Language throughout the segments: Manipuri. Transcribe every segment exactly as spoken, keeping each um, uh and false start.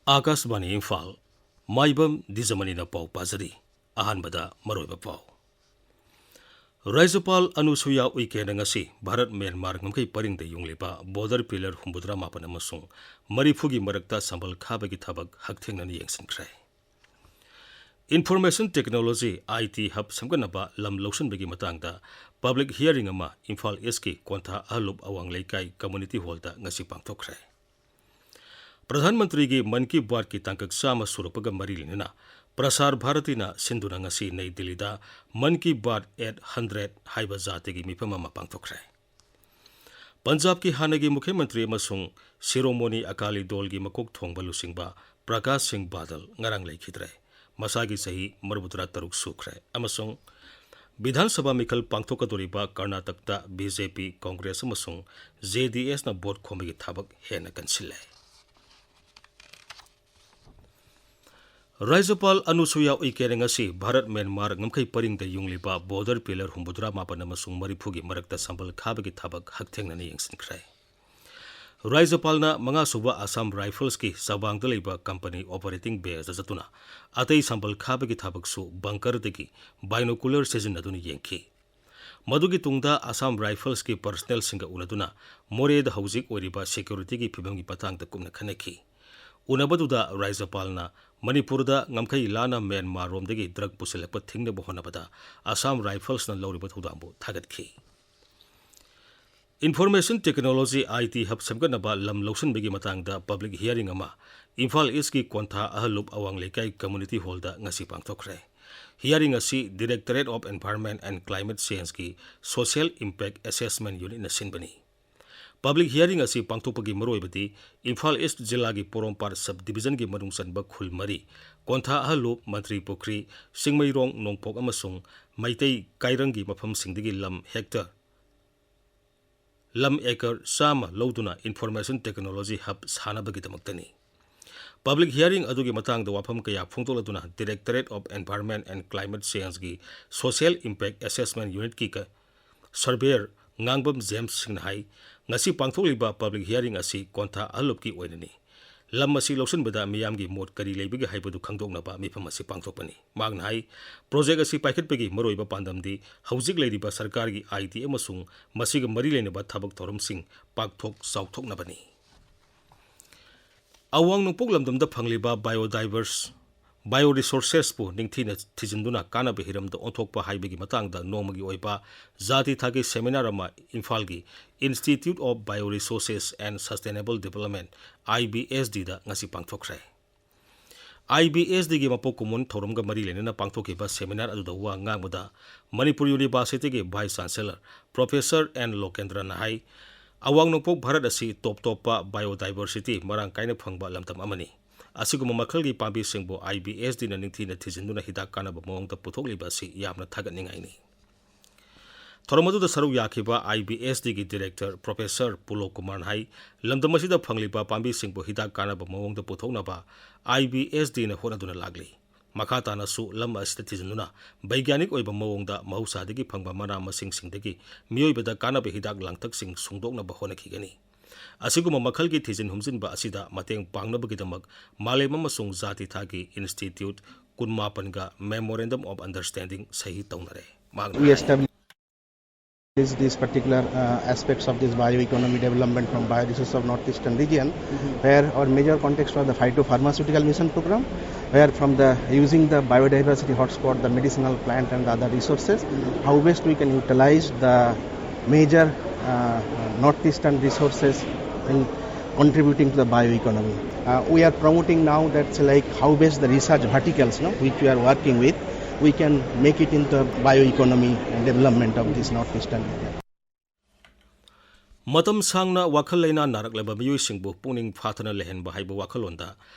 ꯑꯥꯀꯥꯁꯕꯥꯅꯤ ꯏꯝꯐꯥꯜ, ꯃꯥꯏꯕꯝ ꯗꯤꯖꯃꯅꯤꯅ ꯄꯥꯎ ꯄꯥꯖꯔꯤ꯫ ꯑꯍꯥꯟꯕꯗ ꯃꯔꯨꯑꯣꯏꯕ ꯄꯥꯎ꯫ ꯔꯥꯖ꯭ꯌꯄꯥꯜ ꯑꯅꯨꯁꯨꯌꯥ ꯎꯏꯀꯦꯅ ꯉꯁꯤ ꯚꯥꯔꯠ ꯃ꯭ꯌꯥꯟꯃꯥꯔ ꯉꯝꯈꯩ ꯄꯔꯤꯡꯗ ꯌꯨꯡꯂꯤꯕ border pillar ꯍꯨꯝꯐꯨꯇꯔꯥ ꯃꯥꯄꯟ ꯑꯃꯁꯨꯡ ꯃꯔꯤꯐꯨꯒꯤ ꯃꯔꯛꯇ ꯁꯝꯕꯜ ꯈꯥꯕꯒꯤ ꯊꯕꯛ ꯍꯛꯊꯦꯡꯅꯅ ꯌꯦꯡꯁꯤꯟꯈ꯭ꯔꯦ꯫ Information Technology, I T hub ꯁꯦꯝꯒꯠꯅꯕ ꯂꯝ ꯂꯧꯁꯤꯟꯕꯒꯤ ꯃꯇꯥꯡꯗ public hearing ꯑꯃ ꯏꯝꯐꯥꯜ ꯏꯁꯀꯤ ꯀꯣꯟꯊꯥ ꯑꯍꯜꯂꯨꯞ ꯑꯋꯥꯡ ꯂꯩꯀꯥꯏ community hallꯗ ꯉꯁꯤ ꯄꯥꯡꯊꯣꯛꯈ꯭ꯔꯦ꯫ ꯄ꯭ꯔꯙꯥꯟ ꯃꯟꯇ꯭ꯔꯤꯒꯤ ꯃꯟ ꯀꯤ ꯕꯥꯠꯀꯤ ꯇꯥꯡꯀꯛ ꯆꯥꯝꯃ ꯁꯨꯔꯛꯄꯒ ꯃꯔꯤ ꯂꯩꯅꯅ ꯄ꯭ꯔꯁꯥꯔ ꯚꯥꯔꯇꯤꯅ ꯁꯤꯟꯗꯨꯅ ꯉꯁꯤ ꯅꯩ ꯗꯤꯜꯂꯤꯗ ꯃꯟ ꯀꯤ ꯕꯥꯠ eight hundred ꯍꯥꯏꯕ ꯖꯥꯇꯤꯒꯤ ꯃꯤꯐꯝ ꯑꯃ ꯄꯥꯡꯊꯣꯛꯈ꯭ꯔꯦ꯫ ꯄꯟꯖꯥꯕꯀꯤ ꯍꯥꯟꯅꯒꯤ ꯃꯨꯈ꯭ꯌ ꯃꯟꯇ꯭ꯔꯤ ꯑꯃꯁꯨꯡ ꯁꯤꯔꯣꯃꯣꯅꯤ ꯑꯀꯥꯂꯤ ꯗꯣꯜꯒꯤ ꯃꯀꯣꯛ ꯊꯣꯡꯕ ꯂꯨꯆꯤꯡꯕ ꯄ꯭ꯔꯀꯥꯁ ꯁꯤꯡ ꯕꯥꯗꯜ ꯉꯔꯥꯡ ꯂꯩꯈꯤꯗ꯭ꯔꯦ꯫ ꯃꯁꯥꯒꯤ ꯆꯍꯤ ꯃꯔꯤꯐꯨꯇꯔꯥ ꯇꯔꯨꯛ ꯁꯨꯈ꯭ꯔꯦ ꯑꯃꯁꯨꯡ ꯕꯤꯙꯥꯟ ꯁꯚꯥ ꯃꯤꯈꯜ ꯄꯥꯡꯊꯣꯛꯀꯗꯧꯔꯤꯕ ꯀꯔꯅꯥꯇꯛꯇ ꯕꯤ ꯖꯦ ꯄꯤ, ꯀꯣꯡꯒ꯭ꯔꯦꯁ ꯑꯃꯁꯨꯡ ꯖꯦ ꯗꯤ ꯑꯦꯁꯅ ꯚꯣꯠ ꯈꯣꯝꯕꯒꯤ ꯊꯕꯛ ꯍꯦꯟꯅ ꯀꯟꯁꯤꯜꯂꯦ꯫ ꯔꯥꯖ꯭ꯌꯄꯥꯜ ꯑꯅꯨꯁꯨꯌꯥ ꯎꯏꯀꯦꯅ ꯉꯁꯤ ꯚꯥꯔꯠ ꯃ꯭ꯌꯥꯟꯃꯥꯔ ꯉꯝꯈꯩ ꯄꯔꯤꯡꯗ ꯌꯨꯡꯂꯤꯕ border pillar ꯍꯨꯝꯐꯨꯇꯔꯥ ꯃꯥꯄꯟ ꯑꯃꯁꯨꯡ ꯃꯔꯤꯐꯨꯒꯤ ꯃꯔꯛꯇ ꯁꯝꯕꯜ ꯈꯥꯕꯒꯤ ꯊꯕꯛ ꯍꯛꯊꯦꯡꯅꯅ ꯌꯦꯡꯁꯤꯟꯈ꯭ꯔꯦ꯫ ꯔꯥꯖ꯭ꯌꯄꯥꯜꯅ ꯃꯉꯥꯁꯨꯕ ꯑꯁꯥꯝ ꯔꯥꯏꯐꯜꯁꯀꯤ ꯆꯕꯥꯡꯗ ꯂꯩꯕ company operating baseꯇ ꯆꯠꯇꯨꯅ ꯑꯇꯩ ꯁꯝꯕꯜ ꯈꯥꯕꯒꯤ ꯊꯕꯛꯁꯨ bunkerꯗꯒꯤ binocular ꯁꯤꯖꯤꯟꯅꯗꯨꯅ ꯌꯦꯡꯈꯤ꯫ ꯃꯗꯨꯒꯤ ꯇꯨꯡꯗ ꯑꯁꯥꯝ ꯔꯥꯏꯐꯜꯁꯀꯤ personnelꯁꯤꯡꯒ ꯎꯅꯗꯨꯅ ꯃꯣꯔꯦꯗ ꯍꯧꯖꯤꯛ ꯑꯣꯏꯔꯤꯕ securityꯒꯤ ꯐꯤꯕꯝꯒꯤ ꯃꯇꯥꯡꯗ ꯀꯨꯞꯅ ꯈꯟꯅꯈꯤ꯫ ꯎꯅꯕꯗꯨꯗ ꯔꯥꯖ꯭ꯌꯄꯥꯜꯅ ꯃꯅꯤꯄꯨꯔꯗ ꯉꯝꯈꯩ ꯂꯥꯟꯅ ꯃ꯭ꯌꯥꯟꯃꯥꯔꯔꯣꯝꯗꯒꯤ drug ꯄꯨꯁꯤꯜꯂꯛꯄ ꯊꯤꯡꯅꯕ ꯍꯣꯠꯅꯕꯗ ꯑꯁꯥꯝ ꯔꯥꯏꯐꯜꯁꯅ ꯂꯧꯔꯤꯕ ꯊꯧꯗꯥꯡꯕꯨ ꯊꯥꯒꯠꯈꯤ꯫ Information Technology, I T hub ꯁꯦꯝꯒꯠꯅꯕ ꯂꯝ ꯂꯧꯁꯤꯟꯕꯒꯤ ꯃꯇꯥꯡꯗ public hearing ꯑꯃ ꯏꯝꯐꯥꯜ ꯏꯁꯀꯤ ꯀꯣꯟꯊꯥ ꯑꯍꯜꯂꯨꯞ ꯑꯋꯥꯡ ꯂꯩꯀꯥꯏ community hallꯗ ꯉꯁꯤ ꯄꯥꯡꯊꯣꯛꯈ꯭ꯔꯦ꯫ Hearing ꯑꯁꯤ Directorate of Environment and Climate Changeꯀꯤ Social Impact Assessment Unitꯅ ꯁꯤꯟꯕꯅꯤ꯫ Public hearing ꯑꯁꯤ ꯄꯥꯡꯊꯣꯛꯄꯒꯤ ꯃꯔꯨꯑꯣꯏꯕꯗꯤ ꯏꯝꯐꯥꯜ ꯏꯁ ꯖꯤꯂꯥꯒꯤ ꯄꯣꯔꯣꯝꯄꯥꯠ sub divisionꯒꯤ ꯃꯅꯨꯡ ꯆꯟꯕ ꯈꯨꯜ ꯃꯔꯤ, ꯀꯣꯟꯊꯥ ꯑꯍꯜꯂꯨꯞ, ꯃꯟꯇ꯭ꯔꯤ ꯄꯨꯈ꯭ꯔꯤ, ꯆꯤꯡꯃꯩꯔꯣꯡ, ꯅꯣꯡꯄꯣꯛ ꯑꯃꯁꯨꯡ ꯃꯩꯇꯩ ꯀꯥꯏꯔꯪꯒꯤ ꯃꯐꯝꯁꯤꯡꯗꯒꯤ ꯂꯝ hectare ꯂꯝ acre ꯆꯥꯝꯃ ꯂꯧꯗꯨꯅ Information Technology Hub ꯁꯥꯅꯕꯒꯤꯗꯃꯛꯇꯅꯤ꯫ Public hearing ꯑꯗꯨꯒꯤ ꯃꯇꯥꯡꯗ ꯋꯥꯐꯝ ꯀꯌꯥ ꯐꯣꯡꯗꯣꯛꯂꯗꯨꯅ Directorate of Environment and Climate Changeꯒꯤ Social Impact Assessment Unitꯀꯤ ꯀ-, surveyor ꯉꯥꯡꯕꯝ ꯖꯦꯝꯁ ꯁꯤꯡꯅ ꯍꯥꯏ, ꯉꯁꯤ ꯄꯥꯡꯊꯣꯛꯂꯤꯕ public hearing ꯑꯁꯤ ꯀꯣꯟꯊꯥ ꯑꯍꯜꯂꯨꯞꯀꯤ ꯑꯣꯏꯅꯅꯤ꯫ ꯂꯝ ꯑꯁꯤ ꯂꯧꯁꯤꯟꯕꯗ ꯃꯤꯌꯥꯝꯒꯤ ꯃꯣꯠ ꯀꯔꯤ ꯂꯩꯕꯒꯦ ꯍꯥꯏꯕꯗꯨ ꯈꯪꯗꯣꯛꯅꯕ ꯃꯤꯐꯝ ꯑꯁꯤ ꯄꯥꯡꯊꯣꯛꯄꯅꯤ꯫ ꯃꯍꯥꯛꯅ ꯍꯥꯏ, ꯄ꯭ꯔꯣꯖꯦꯛ ꯑꯁꯤ ꯄꯥꯏꯈꯠꯄꯒꯤ ꯃꯔꯨꯑꯣꯏꯕ ꯄꯥꯟꯗꯝꯗꯤ ꯍꯧꯖꯤꯛ ꯂꯩꯔꯤꯕ ꯁꯔꯀꯥꯔꯒꯤ ꯑꯥꯏꯗꯤꯌꯥ ꯑꯃꯁꯨꯡ ꯃꯁꯤꯒ ꯃꯔꯤ ꯂꯩꯅꯕ ꯊꯕꯛ ꯊꯧꯔꯝꯁꯤꯡ ꯄꯥꯛꯊꯣꯛ ꯆꯥꯎꯊꯣꯛꯅꯕꯅꯤ꯫ ꯑꯋꯥꯡ ꯅꯣꯡꯄꯣꯛ ꯂꯝꯗꯝꯗ ꯐꯪꯂꯤꯕ biodiverse, bioresourcesꯄꯨ ꯅꯤꯡꯊꯤꯅ ꯊꯤꯖꯤꯟꯗꯨꯅ ꯀꯥꯟꯅꯕ ꯍꯤꯔꯝꯗ ꯑꯣꯟꯊꯣꯛꯄ ꯍꯥꯏꯕꯒꯤ ꯃꯇꯥꯡꯗ ꯅꯣꯡꯃꯒꯤ ꯑꯣꯏꯕ ꯖꯥꯇꯤ ꯊꯥꯒꯤ seminar ꯑꯃ ꯏꯝꯐꯥꯜꯒꯤ Institute of Bioresources and Sustainable Development, IBSDꯗ ꯉꯁꯤ ꯄꯥꯡꯊꯣꯛꯈ꯭ꯔꯦ꯫ IBSDꯒꯤ ꯃꯄꯣꯛ ꯀꯨꯝꯑꯣꯟ ꯊꯧꯔꯝꯒ ꯃꯔꯤ ꯂꯩꯅꯅ ꯄꯥꯡꯊꯣꯛꯈꯤꯕ seminar ꯑꯗꯨꯗ ꯋꯥ ꯉꯥꯡꯕꯗ Manipur Universityꯒꯤ Vice Chancellor Professor N ꯂꯣꯀꯦꯟꯗ꯭ꯔꯅ ꯍꯥꯏ, ꯑꯋꯥꯡ ꯅꯣꯡꯄꯣꯛ ꯚꯥꯔꯠ ꯑꯁꯤ ꯇꯣꯞ ꯇꯣꯞꯄ biodiversity ꯃꯔꯥꯡ ꯀꯥꯏꯅ ꯐꯪꯕ ꯂꯝꯗꯝ ꯑꯃꯅꯤ꯫ ꯑꯁꯤꯒꯨꯝꯕ ꯃꯈꯜꯒꯤ ꯄꯥꯝꯕꯤꯁꯤꯡꯕꯨ IBSDꯅ ꯅꯤꯡꯊꯤꯅ ꯊꯤꯖꯤꯟꯗꯨꯅ ꯍꯤꯗꯥꯛ ꯀꯥꯟꯅꯕ ꯃꯑꯣꯡꯗ ꯄꯨꯊꯣꯛꯂꯤꯕ ꯑꯁꯤ ꯌꯥꯝꯅ ꯊꯥꯒꯠꯅꯤꯡꯉꯥꯏꯅꯤ꯫ ꯊꯧꯔꯝ ꯑꯗꯨꯗ ꯁꯔꯨꯛ ꯌꯥꯈꯤꯕ IBSDꯒꯤ Director Professor ꯄꯨꯂꯣ ꯀꯨꯃꯥꯔꯅ ꯍꯥꯏ, ꯂꯝꯗꯝ ꯑꯁꯤꯗ ꯐꯪꯂꯤꯕ ꯄꯥꯝꯕꯤꯁꯤꯡꯕꯨ ꯍꯤꯗꯥꯛ ꯀꯥꯟꯅꯕ ꯃꯑꯣꯡꯗ ꯄꯨꯊꯣꯛꯅꯕ IBSDꯅ ꯍꯣꯠꯅꯗꯨꯅ ꯂꯥꯛꯂꯤ꯫ ꯃꯈꯥ ꯇꯥꯅꯁꯨ ꯂꯝ ꯑꯁꯤꯗ ꯊꯤꯖꯤꯟꯗꯨꯅ ꯕꯩꯒ꯭ꯌꯥꯅꯤꯛ ꯑꯣꯏꯕ ꯃꯑꯣꯡꯗ ꯃꯍꯧꯁꯥꯗꯒꯤ ꯐꯪꯕ ꯃꯅꯥ ꯃꯁꯤꯡꯁꯤꯡꯗꯒꯤ ꯃꯤꯑꯣꯏꯕꯗ ꯀꯥꯟꯅꯕ ꯍꯤꯗꯥꯛ ꯂꯥꯡꯊꯛꯁꯤꯡ ꯁꯨꯡꯗꯣꯛꯅꯕ ꯍꯣꯠꯅꯈꯤꯒꯅꯤ꯫ ꯑꯁꯤꯒꯨꯝꯕ ꯃꯈꯜꯒꯤ ꯊꯤꯖꯤꯟ ꯍꯨꯝꯖꯤꯟꯕ ꯑꯁꯤꯗ ꯃꯇꯦꯡ ꯄꯥꯡꯅꯕꯒꯤꯗꯃꯛ ꯃꯥꯂꯦꯝ ꯑꯃꯁꯨꯡ ꯖꯥꯇꯤ ꯊꯥꯒꯤ Institute ꯀꯨꯟꯃꯥꯄꯟꯒ Memorandum of Understanding ꯁꯍꯤ ꯇꯧꯅꯔꯦ꯫ ꯃꯍꯥꯛꯅ We high, established these particular, uh, aspects of this bioeconomy development from bioresource of Northeastern region, where our major context was the phytopharmaceutical mission program, where from the using the biodiversity hotspot, the medicinal plant and the other resources, how best we can utilize the major, uh, Northeastern resources in contributing to the bioeconomy. Uh, we are promoting now that's like how best the research verticals, no, which we are working with, we can make it into a bioeconomy development of this Northeastern region. ꯃꯇꯝ ꯁꯥꯡꯅ ꯋꯥꯈꯜ ꯂꯩꯅꯥ ꯅꯥꯔꯛꯂꯕ ꯃꯤꯑꯣꯏꯁꯤꯡꯕꯨ ꯄꯨꯛꯅꯤꯡ ꯐꯥꯊꯅ ꯂꯩꯍꯟꯕ ꯍꯥꯏꯕ ꯋꯥꯈꯜꯂꯣꯟꯗ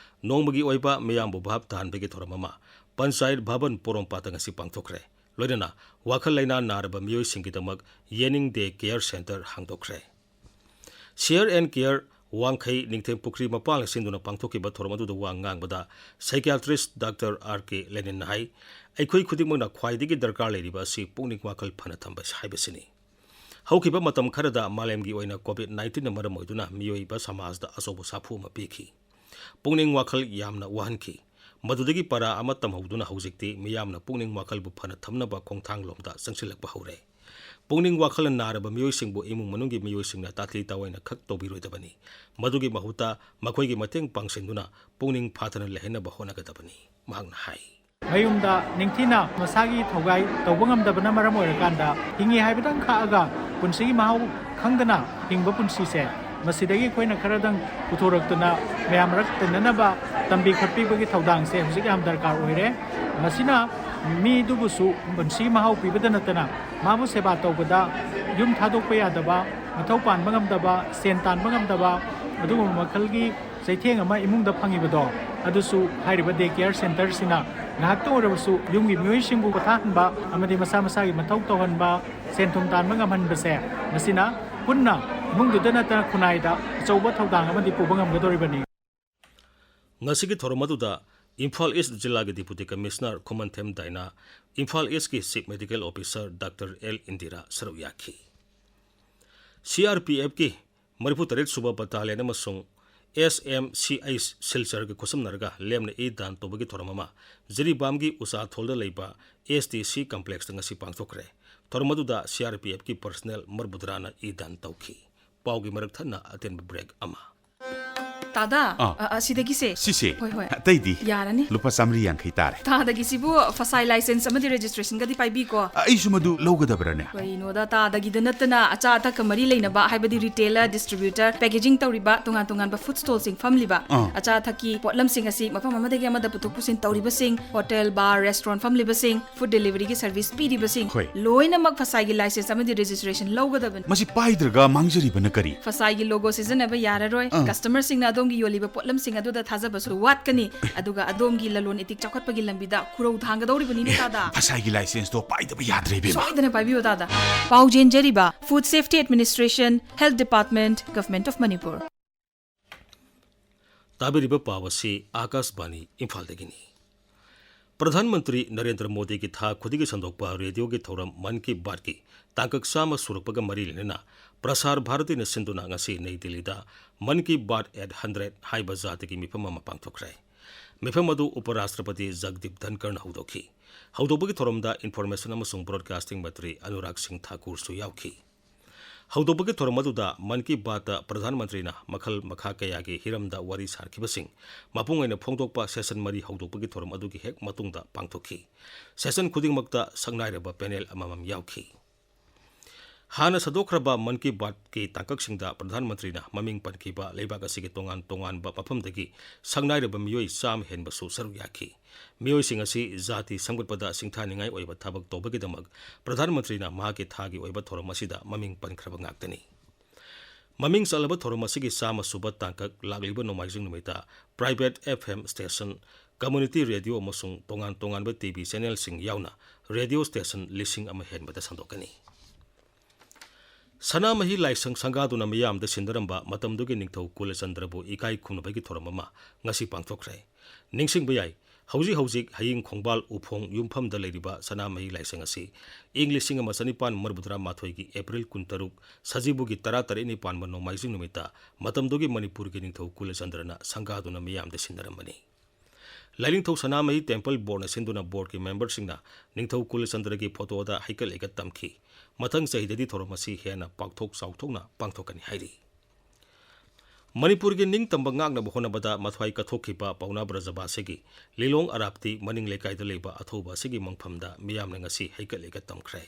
ꯅꯣꯡꯃꯒꯤ ꯑꯣꯏꯕ ꯃꯤꯌꯥꯝꯕꯨ ꯚꯥꯞ ꯇꯥꯍꯟꯕꯒꯤ ꯊꯧꯔꯝ ꯑꯃ ꯄꯟꯆꯥꯌꯠ ꯚꯕꯟ ꯄꯣꯔꯣꯝꯄꯥꯠꯇ ꯉꯁꯤ ꯄꯥꯡꯊꯣꯛꯈ꯭ꯔꯦ꯫ ꯂꯣꯏꯅꯅ ꯋꯥꯈꯜ ꯂꯩꯅꯥ ꯅꯥꯔꯕ ꯃꯤꯑꯣꯏꯁꯤꯡꯒꯤꯗꯃꯛ ꯌꯦꯅꯤꯡ Day Care Center ꯍꯥꯡꯗꯣꯛꯈ꯭ꯔꯦ꯫ Share and Care ꯋꯥꯡꯈꯩ ꯅꯤꯡꯊꯦꯝ ꯄꯨꯈ꯭ꯔꯤ ꯃꯄꯥꯜꯅ ꯁꯤꯟꯗꯨꯅ ꯄꯥꯡꯊꯣꯛꯈꯤꯕ ꯊꯧꯔꯝ ꯑꯗꯨꯗ ꯋꯥ ꯉꯥꯡꯕꯗ psychiatrist Doctor R K ꯂꯦꯅꯤꯟꯅ ꯍꯥꯏ, ꯑꯩꯈꯣꯏ ꯈꯨꯗꯤꯡꯃꯛꯅ ꯈ꯭ꯋꯥꯏꯗꯒꯤ ꯗꯔꯀꯥꯔ ꯂꯩꯔꯤꯕ ꯑꯁꯤ ꯄꯨꯛꯅꯤꯡ ꯋꯥꯈꯜ ꯐꯅ ꯊꯝꯕ ꯍꯥꯏꯕꯁꯤꯅꯤ꯫ ꯍꯧꯈꯤꯕ ꯃꯇꯝ ꯈꯔꯗ ꯃꯥꯂꯦꯝꯒꯤ ꯑꯣꯏꯅ COVID nineteenꯅ ꯃꯔꯝ ꯑꯣꯏꯗꯨꯅ ꯃꯤꯑꯣꯏꯕ ꯁꯃꯥꯖꯗ ꯑꯆꯧꯕ ꯁꯥꯐꯨ ꯑꯃ ꯄꯤꯈꯤ꯫ ꯄꯨꯛꯅꯤꯡ ꯋꯥꯈꯜ ꯌꯥꯝꯅ ꯋꯥꯍꯟꯈꯤ꯫ ꯃꯗꯨꯗꯒꯤ ꯄꯔꯥ ꯑꯃ ꯇꯝꯍꯧꯗꯨꯅ ꯍꯧꯖꯤꯛꯇꯤ ꯃꯤꯌꯥꯝꯅ ꯄꯨꯛꯅꯤꯡ ꯋꯥꯈꯜꯕꯨ ꯐꯅ ꯊꯝꯅꯕ ꯈꯣꯡꯊꯥꯡꯂꯣꯝꯗ ꯆꯪꯁꯤꯜꯂꯛꯄ ꯍꯧꯔꯦ꯫ ꯄꯨꯛꯅꯤꯡ ꯋꯥꯈꯜꯅ ꯅꯥꯔꯕ ꯃꯤꯑꯣꯏꯁꯤꯡꯕꯨ ꯏꯃꯨꯡ ꯃꯅꯨꯡꯒꯤ ꯃꯤꯑꯣꯏꯁꯤꯡꯅ ꯇꯥꯊꯤ ꯇꯥꯑꯣꯏꯅ ꯈꯛ ꯇꯧꯕꯤꯔꯣꯏꯗꯕꯅꯤ꯫ ꯃꯗꯨꯒꯤ ꯃꯍꯨꯠꯇ ꯃꯈꯣꯏꯒꯤ ꯃꯇꯦꯡ ꯄꯥꯡꯁꯤꯟꯗꯨꯅ ꯄꯨꯛꯅꯤꯡ ꯐꯥꯊꯅ ꯂꯩꯍꯟꯅꯕ ꯍꯣꯠꯅꯒꯗꯕꯅꯤ, ꯃꯍꯥꯛꯅ ꯍꯥꯏ꯫ ꯃꯌꯨꯝꯗ ꯅꯤꯡꯊꯤꯅ ꯃꯁꯥꯒꯤ ꯊꯧꯒꯥꯏ ꯇꯧꯕ ꯉꯝꯗꯕꯅ ꯃꯔꯝ ꯑꯣꯏꯔꯀꯥꯟꯗ ꯍꯤꯡꯉꯤ ꯍꯥꯏꯕꯗꯪ ꯈꯥꯛꯑꯒ ꯄꯨꯟꯁꯤꯒꯤ ꯃꯍꯥꯎ ꯈꯪꯗꯅ ꯍꯤꯡꯕ ꯄꯨꯟꯁꯤꯁꯦ, ꯃꯁꯤꯗꯒꯤ ꯑꯩꯈꯣꯏꯅ ꯈꯔꯗꯪ ꯄꯨꯊꯣꯔꯛꯇꯨꯅ ꯃꯌꯥꯝ ꯃꯔꯛ ꯇꯤꯟꯅꯅꯕ ꯇꯝꯕꯤ ꯈꯣꯠꯄꯤꯕꯒꯤ ꯊꯧꯗꯥꯡꯁꯦ ꯍꯧꯖꯤꯛ ꯌꯥꯝ ꯗꯔꯀꯥꯔ ꯑꯣꯏꯔꯦ꯫ ꯃꯁꯤꯅ ꯃꯤꯗꯨꯕꯨꯁꯨ ꯄꯨꯟꯁꯤꯒꯤ ꯃꯍꯥꯎ ꯄꯤꯕꯗ ꯅꯠꯇꯅ ꯃꯥꯕꯨ ꯁꯦꯕꯥ ꯇꯧꯕꯗ ꯌꯨꯝ ꯊꯥꯗꯣꯛꯄ ꯌꯥꯗꯕ, ꯃꯊꯧ ꯄꯥꯟꯕ ꯉꯝꯗꯕ, ꯁꯦꯟ ꯇꯥꯟꯕ ꯉꯝꯗꯕ, ꯑꯗꯨꯒꯨꯝꯕ ꯃꯈꯜꯒꯤ ꯆꯩꯊꯦꯡ ꯑꯃ ꯏꯃꯨꯡꯗ ꯐꯪꯉꯤꯕꯗꯣ, ꯑꯗꯨꯁꯨ ꯍꯥꯏꯔꯤꯕ ꯗꯦ ꯀꯦꯌꯔ ꯁꯦꯟꯇꯔꯁꯤꯅ ꯉꯥꯏꯍꯥꯛꯇ ꯑꯣꯏꯔꯕꯁꯨ ꯌꯨꯝꯒꯤ ꯃꯤꯑꯣꯏꯁꯤꯡꯕꯨ ꯄꯣꯊꯥꯍꯟꯕ ꯑꯃꯗꯤ ꯃꯁꯥ ꯃꯁꯥꯒꯤ ꯃꯊꯧ ꯇꯧꯍꯟꯕ, ꯁꯦꯟ ꯊꯨꯝ ꯇꯥꯟꯕ ꯉꯝꯍꯟꯕꯁꯦ, ꯃꯁꯤꯅ ꯄꯨꯟꯅ ꯏꯃꯨꯡꯗꯨꯗ ꯅꯠꯇꯅ ꯈꯨꯟꯅꯥꯏꯗ ꯑꯆꯧꯕ ꯊꯧꯗꯥꯡ ꯑꯃꯗꯤ ꯄꯨꯕ ꯉꯝꯒꯗꯧꯔꯤꯕꯅꯤ꯫ ꯉꯁꯤꯒꯤ ꯊꯧꯔꯝ ꯑꯗꯨꯗ ꯏꯝꯐꯥꯜ ꯏꯁ ꯖꯤꯂꯥꯒꯤ ꯗꯤꯄꯨꯇꯤ ꯀꯃꯤꯁꯅꯔ ꯈꯨꯃꯟꯊꯦꯝ ꯗꯥꯏꯅꯥ, ꯏꯝꯐꯥꯜ ꯏꯁꯀꯤ chief medical officer doctor L Indira ꯁꯔꯨꯛ ꯌꯥꯈꯤ꯫ ꯁꯤ ꯑꯥꯔ ꯄꯤ ꯑꯦꯐꯀꯤ ꯃꯔꯤꯐꯨ ꯇꯔꯦꯠ ꯁꯨꯕ ꯕꯇꯥꯂꯤꯌꯟ ꯑꯃꯁꯨꯡ ꯑꯦꯁ ꯑꯦꯝ ꯁꯤ ꯑꯩꯆ ꯁꯤꯜꯆꯔꯒ ꯈꯨꯠꯁꯝꯅꯔꯒ ꯂꯦꯝꯅ ꯏ ꯗꯥꯟ ꯇꯧꯕꯒꯤ ꯊꯧꯔꯝ ꯑꯃ ꯖꯤꯔꯤꯕꯥꯝꯒꯤ ꯎꯆꯥꯊꯣꯜꯗ ꯂꯩꯕ ꯑꯦꯁ ꯇꯤ ꯁꯤ ꯀꯝꯄ꯭ꯂꯦꯛꯁꯇ ꯉꯁꯤ ꯄꯥꯡꯊꯣꯛꯈ꯭ꯔꯦ꯫ ꯊꯧꯔꯝ ꯑꯗꯨꯗ C R P ꯑꯦꯐꯀꯤ personal ꯃꯔꯕꯨꯗ꯭ꯔꯥꯅ E ꯗꯥꯟ ꯇꯧꯈꯤ꯫ ꯄꯥꯎꯒꯤ ꯃꯔꯛ ꯊꯠꯅ ꯑꯇꯦꯟꯕ ꯕ꯭ꯔꯦꯛ ꯑꯃ꯫ ꯇꯥꯗꯥ, ꯑ, ꯑ, ꯁꯤꯗꯒꯤꯁꯦ꯫ ꯁꯤꯁꯦ? ꯍꯣꯏ, ꯍꯣꯏ꯫ ꯑꯇꯩꯗꯤ? ꯌꯥꯔꯅꯤ꯫ ꯂꯨꯄꯥ ꯆꯥꯃꯔꯤ ꯌꯥꯡꯈꯩ ꯇꯥꯔꯦ꯫ ꯇꯥꯗꯒꯤꯁꯤꯕꯨ ꯐꯁꯥꯏ ꯂꯥꯏꯁꯦꯟꯁ ꯑꯃꯗꯤ ꯔꯦꯖꯤꯁꯇ꯭ꯔꯦꯁꯟꯒꯗꯤ ꯄꯥꯏꯕꯤꯀꯣ? ꯑ, ꯑꯩꯁꯨ ꯃꯗꯨ ꯂꯧꯒꯗꯕ꯭ꯔꯅꯦ? ꯀꯩꯅꯣꯗ, ꯇꯥꯗꯒꯤꯗ ꯅꯠꯇꯅ ꯑꯆꯥ ꯑꯊꯛꯀ ꯃꯔꯤ ꯂꯩꯅꯕ, ꯍꯥꯏꯕꯗꯤ ꯔꯤꯇꯦꯂꯔ, ꯗꯤꯁꯇ꯭ꯔꯤꯕ꯭ꯌꯨꯇꯔ, ꯄꯦꯀꯦꯖꯤꯡ ꯇꯧꯔꯤꯕ, ꯇꯣꯉꯥꯟ ꯇꯣꯉꯥꯟꯕ ꯐꯨꯗ ꯁ꯭ꯇꯣꯜꯁꯤꯡ ꯐꯝꯂꯤꯕ, ꯑꯥ꯫ ꯑꯆꯥ ꯑꯊꯛꯀꯤ ꯄꯣꯠꯂꯝꯁꯤꯡ ꯑꯁꯤ ꯃꯐꯝ ꯑꯃꯗꯒꯤ ꯑꯃꯗ ꯄꯨꯊꯣꯛ ꯄꯨꯁꯤꯟ ꯇꯧꯔꯤꯕꯁꯤꯡ, ꯍꯣꯇꯦꯜ, ꯕꯥꯔ, ꯔꯦꯁꯇꯨꯔꯦꯟ ꯐꯝꯂꯤꯕꯁꯤꯡ, ꯐꯨꯗ ꯗꯦꯂꯤꯚꯔꯤꯒꯤ ꯁꯔꯚꯤꯁ ꯄꯤꯔꯤꯕꯁꯤꯡ, ꯍꯣꯏ꯫ ꯂꯣꯏꯅꯃꯛ ꯐꯁꯥꯏꯒꯤ ꯂꯥꯏꯁꯦꯟꯁ ꯑꯃꯗꯤ ꯔꯦꯖꯤꯁꯇ꯭ꯔꯦꯁꯟ ꯂꯧꯒꯗꯕꯅꯤ꯫ ꯃꯁꯤ ꯄꯥꯏꯗ꯭ꯔꯒ ꯃꯥꯡꯖꯔꯤꯕꯅ ꯀꯔꯤ? ꯐꯁꯥꯏꯒꯤ ꯂꯣꯒꯣ ꯁꯤꯖꯤꯟꯅꯕ ꯌꯥꯔꯔꯣꯏ꯫ ꯑꯥ꯫ ꯀꯁꯇꯃꯔꯁꯤꯡꯅ ꯑꯗꯣꯝꯒꯤ ꯌꯣꯜꯂꯤꯕ ꯄꯣꯠꯂꯝꯁꯤꯡ ꯑꯗꯨꯗ ꯊꯥꯖꯕꯁꯨ ꯋꯥꯠꯀꯅꯤ, ꯑꯗꯨꯒ ꯑꯗꯣꯝꯒꯤ ꯂꯂꯣꯟ ꯏꯇꯤꯛ ꯆꯥꯎꯈꯠꯄꯒꯤ ꯂꯝꯕꯤꯗ ꯈꯨꯔꯧ ꯊꯥꯡꯒꯗꯧꯔꯤꯕꯅꯤꯅꯦ, ꯇꯥꯗꯥ꯫ ꯐꯁꯥꯏꯒꯤ ꯂꯥꯏꯁꯦꯟꯁꯇꯣ ꯄꯥꯏꯗꯕ ꯌꯥꯗ꯭ꯔꯦ, ꯏꯕꯦꯝꯃ꯫ ꯁꯣꯏꯗꯅ ꯄꯥꯏꯕꯤꯌꯨ, ꯇꯥꯗꯥ꯫ ꯄꯥꯎ ꯆꯦꯟꯖꯔꯤꯕ Food Safety Administration, Health Department, Government of Manipur꯫ ꯇꯥꯕꯤꯔꯤꯕ ꯄꯥꯎ ꯑꯁꯤ ꯑꯥꯀꯥꯁꯕꯥꯅꯤ ꯏꯝꯐꯥꯜꯗꯒꯤꯅꯤ꯫ ꯄ꯭ꯔꯙꯥꯟ ꯃꯟꯇ꯭ꯔꯤ ꯅꯔꯦꯟꯗ꯭ꯔ ꯃꯣꯗꯤꯒꯤ ꯊꯥ ꯈꯨꯗꯤꯡꯒꯤ ꯁꯟꯗꯣꯛꯄ ꯔꯦꯗꯤꯑꯣꯒꯤ ꯊꯧꯔꯝ ꯃꯟ ꯀꯤ ꯕꯥꯠꯀꯤ ꯇꯥꯡꯀꯛ ꯆꯥꯝꯃ ꯁꯨꯔꯛꯄꯒ ꯃꯔꯤ ꯂꯩꯅꯅ ꯄ꯭ꯔꯁꯥꯔ ꯚꯥꯔꯇꯤꯅ ꯁꯤꯟꯗꯨꯅ ꯉꯁꯤ ꯅꯩ ꯗꯤꯜꯂꯤꯗ ꯃꯟ ꯀꯤ ꯕꯥꯠ ꯑꯦꯠ ꯍꯟꯗ꯭ꯔꯦꯠ ꯍꯥꯏꯕ ꯖꯥꯇꯤꯒꯤ ꯃꯤꯐꯝ ꯑꯃ ꯄꯥꯡꯊꯣꯛꯈ꯭ꯔꯦ꯫ ꯃꯤꯐꯝ ꯑꯗꯨ ꯎꯄꯔꯥꯁꯇ꯭ꯔꯄꯇꯤ ꯖꯒꯗꯤꯞ ꯙꯟꯀꯔꯅ ꯍꯧꯗꯣꯛꯈꯤ꯫ ꯍꯧꯗꯣꯛꯄꯒꯤ ꯊꯧꯔꯝꯗ ꯏꯟꯐꯣꯔꯃꯦꯁꯟ ꯑꯃꯁꯨꯡ ꯕ꯭ꯔꯣꯗꯀꯥꯁꯇꯤꯡ ꯃꯟꯇ꯭ꯔꯤ ꯑꯅꯨꯔꯥꯒ ꯁꯤꯡ ꯊꯥꯀꯨꯔꯁꯨ ꯌꯥꯎꯈꯤ꯫ ꯍꯧꯗꯣꯛꯄꯒꯤ ꯊꯧꯔꯝ ꯑꯗꯨꯗ ꯃꯟ ꯀꯤ ꯕꯥꯠꯇ ꯄ꯭ꯔꯙꯥꯟ ꯃꯟꯇ꯭ꯔꯤꯅ ꯃꯈꯜ ꯃꯈꯥ ꯀꯌꯥꯒꯤ ꯍꯤꯔꯝꯗ ꯋꯥꯔꯤ ꯁꯥꯈꯤꯕꯁꯤꯡ ꯃꯄꯨꯡ ꯑꯣꯏꯅ ꯐꯣꯡꯗꯣꯛꯄ ꯁꯦꯁꯟ ꯃꯔꯤ ꯍꯧꯗꯣꯛꯄꯒꯤ ꯊꯧꯔꯝ ꯑꯗꯨꯒꯤ ꯍꯦꯛ ꯃꯇꯨꯡꯗ ꯄꯥꯡꯊꯣꯛꯈꯤ꯫ ꯁꯦꯁꯟ ꯈꯨꯗꯤꯡꯃꯛꯇ ꯁꯛꯅꯥꯏꯔꯕ ꯄꯦꯅꯦꯜ ꯑꯃꯃꯝ ꯌꯥꯎꯈꯤ꯫ ꯍꯥꯟꯅ ꯁꯟꯗꯣꯛꯈ꯭ꯔꯕ ꯃꯟ ꯀꯤ ꯕꯥꯠꯀꯤ ꯇꯥꯡꯀꯛꯁꯤꯡꯗ ꯄ꯭ꯔꯙꯥꯟ ꯃꯟꯇ꯭ꯔꯤꯅ ꯃꯃꯤꯡ ꯄꯟꯈꯤꯕ ꯂꯩꯕꯥꯛ ꯑꯁꯤꯒꯤ ꯇꯣꯉꯥꯟ ꯇꯣꯉꯥꯟꯕ ꯃꯐꯝꯗꯒꯤ ꯁꯛꯅꯥꯏꯔꯕ ꯃꯤꯑꯣꯏ ꯆꯥꯝꯃ ꯍꯦꯟꯕꯁꯨ ꯁꯔꯨꯛ ꯌꯥꯈꯤ꯫ ꯃꯤꯑꯣꯏꯁꯤꯡ ꯑꯁꯤ ꯖꯥꯇꯤ ꯁꯦꯝꯒꯠꯄꯗ ꯁꯤꯡꯊꯥꯅꯤꯡꯉꯥꯏ ꯑꯣꯏꯕ ꯊꯕꯛ ꯇꯧꯕꯒꯤꯗꯃꯛ ꯄ꯭ꯔꯙꯥꯟ ꯃꯟꯇ꯭ꯔꯤꯅ ꯃꯍꯥꯛꯀꯤ ꯊꯥꯒꯤ ꯑꯣꯏꯕ ꯊꯧꯔꯝ ꯑꯁꯤꯗ ꯃꯃꯤꯡ ꯄꯟꯈ꯭ꯔꯕ ꯉꯥꯛꯇꯅꯤ꯫ ꯃꯃꯤꯡ ꯆꯠꯂꯕ ꯊꯧꯔꯝ ꯑꯁꯤꯒꯤ ꯆꯥꯝꯃ ꯁꯨꯕ ꯇꯥꯡꯀꯛ ꯂꯥꯛꯂꯤꯕ ꯅꯣꯡꯃꯥꯏꯖꯤꯡ ꯅꯨꯃꯤꯠꯇ private F M station, community radio ꯑꯃꯁꯨꯡ ꯇꯣꯉꯥꯟ ꯇꯣꯉꯥꯟꯕ T V channelꯁꯤꯡ ꯌꯥꯎꯅ radio station ꯂꯤꯁꯤꯡ ꯑꯃ ꯍꯦꯟꯕꯗ ꯁꯟꯗꯣꯛꯀꯅꯤ꯫ ꯁꯅꯥꯃꯍꯤ ꯂꯥꯏꯁꯪ ꯁꯪꯒꯥꯗꯨꯅ ꯃꯤꯌꯥꯝꯗ ꯁꯤꯟꯅꯔꯝꯕ ꯃꯇꯝꯗꯨꯒꯤ ꯅꯤꯡꯊꯧ ꯀꯨꯂꯆꯟꯗ꯭ꯔꯕꯨ ꯏꯀꯥꯏ ꯈꯨꯝꯅꯕꯒꯤ ꯊꯧꯔꯝ ꯑꯃ ꯉꯁꯤ ꯄꯥꯡꯊꯣꯛꯈ꯭ꯔꯦ꯫ ꯅꯤꯡꯁꯤꯡꯕ ꯌꯥꯏ, ꯍꯧꯖꯤꯛ ꯍꯧꯖꯤꯛ ꯍꯌꯤꯡ ꯈꯣꯡꯕꯥꯜ ꯎꯐꯣꯡ ꯌꯨꯝꯐꯝꯗ ꯂꯩꯔꯤꯕ ꯁꯅꯥꯃꯍꯤ ꯂꯥꯏꯁꯪ ꯑꯁꯤ ꯏꯪ ꯂꯤꯁꯤꯡ ꯑꯃ ꯆꯅꯤꯄꯥꯟ ꯃꯔꯤꯐꯨꯇꯔꯥ ꯃꯥꯊꯣꯏꯒꯤ April ꯀꯨꯟꯇꯔꯨꯛ, ꯁꯖꯤꯕꯨꯒꯤ ꯇꯔꯥꯇꯔꯦꯠꯅꯤ ꯄꯥꯟꯕ ꯅꯣꯡꯃꯥꯏꯖꯤꯡ ꯅꯨꯃꯤꯠꯇ ꯃꯇꯝꯗꯨꯒꯤ ꯃꯅꯤꯄꯨꯔꯒꯤ ꯅꯤꯡꯊꯧ ꯀꯨꯂꯆꯟꯗ꯭ꯔꯅ ꯁꯪꯒꯥꯗꯨꯅ ꯃꯤꯌꯥꯝꯗ ꯁꯤꯟꯅꯔꯝꯕꯅꯤ꯫ ꯂꯥꯏꯅꯤꯡꯊꯧ ꯁꯅꯥꯃꯍꯤ ꯇꯦꯝꯄꯜ ꯕꯣꯔꯗꯅ ꯁꯤꯟꯗꯨꯅ ꯕꯣꯔꯗꯀꯤ ꯃꯦꯝꯕꯔꯁꯤꯡꯅ ꯅꯤꯡꯊꯧ ꯀꯨꯂꯆꯟꯗ꯭ꯔꯒꯤ ꯐꯣꯇꯣꯗ ꯍꯩꯀꯠ ꯂꯩꯀꯠ ꯇꯝꯈꯤ꯫ ꯃꯊꯪ ꯆꯍꯤꯗꯗꯤ ꯊꯧꯔꯝ ꯑꯁꯤ ꯍꯦꯟꯅ ꯄꯥꯛꯊꯣꯛ ꯆꯥꯎꯊꯣꯛꯅ ꯄꯥꯡꯊꯣꯛꯀꯅꯤ ꯍꯥꯏꯔꯤ꯫ ꯃꯅꯤꯄꯨꯔꯒꯤ ꯅꯤꯡꯇꯝꯕ ꯉꯥꯛꯅꯕ ꯍꯣꯠꯅꯕꯗ ꯃꯊ꯭ꯋꯥꯏ ꯀꯠꯊꯣꯛꯈꯤꯕ ꯄꯥꯎꯅꯥ ꯕ꯭ꯔꯖꯕꯥꯁꯤꯒꯤ ꯂꯤꯂꯣꯡ ꯑꯔꯥꯞꯇꯤ ꯃꯅꯤꯡ ꯂꯩꯀꯥꯏꯗ ꯂꯩꯕ ꯑꯊꯧꯕ ꯑꯁꯤꯒꯤ ꯃꯪꯐꯝꯗ ꯃꯤꯌꯥꯝꯅ ꯉꯁꯤ ꯍꯩꯀꯠ ꯂꯩꯀꯠ ꯇꯝꯈ꯭ꯔꯦ꯫